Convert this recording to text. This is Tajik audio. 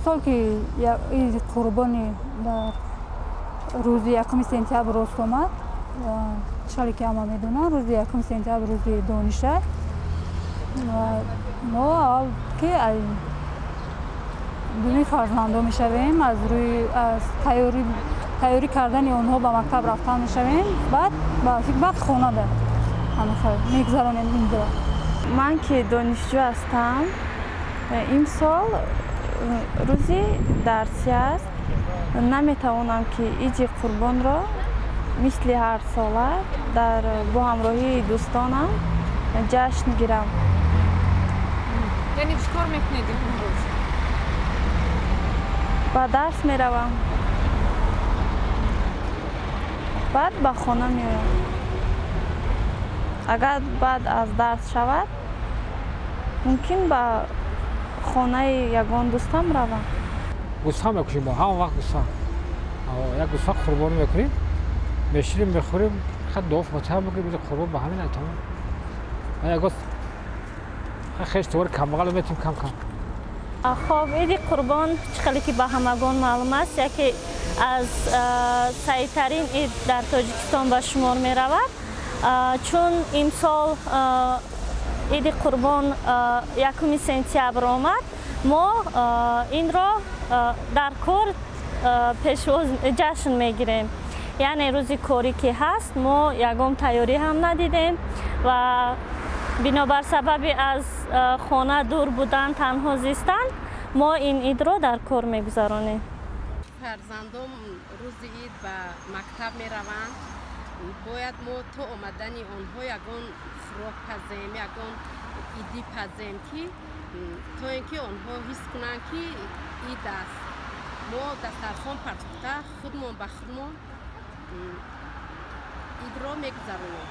Имсол ки иди қурбони дар рӯзи 1 сентябр рост омад, чале ки ҳама медонанд, рӯзи 1 сентябр рӯзи дониш аст. Мо аввал ки думи фарзандо мешавем, аз рӯи аз тайёрӣ кардани онҳо ба мактаб рафтан мешавем, баъд хонада мегузаронем инро. Ман ки донишҷӯ ҳастам, имсол рӯзи дарсӣ аст. Наметавонам ки иди қурбонро мисли ҳар сола дар бо ҳамроҳии дӯстонам ҷашн гирам. Яъне чӣ кор мекунед имрӯз? Ба дарс меравам, баъд ба хона меоям. Агар баъд аз дарс шавад, мумкин ба хонаи ягон дӯстам равам. Гӯсфанд мекушем мо, ҳамон вақт гӯсфанд. Як гӯсфанд қурбонӣ мекунем, меширем, мехӯрем, хат дуо фотиҳа мекунем, иди қурбон ба ҳамин тамом. Ягон хеш товар камбағал метем кам кам. Хоб, иди қурбон чӣ хеле ки ба ҳамагон маълум аст, яке аз саидтарин ид дар Тоҷикистон ба шумор меравад. Чун имсол иди қурбон 1 сентябр омад, мо инро дар кор пешвоз ҷашн мегирем. Яъне рӯзи корӣ ки ҳаст, мо ягон тайёрӣ ҳам надидем ва бинобар сабаби аз хона дур будан, танҳо зистан, мо ин идро дар кор мегузаронем. Фарзандом рӯзи ид ба мактаб мераванд. Бояд мо то омадани онҳо ягон хӯрок пазем, ягон идӣ пазем, ки то ин ки онҳо ҳис кунанд, ки ид аст. Мо дастархон партофта худмон ба худмон идро мегузаронем.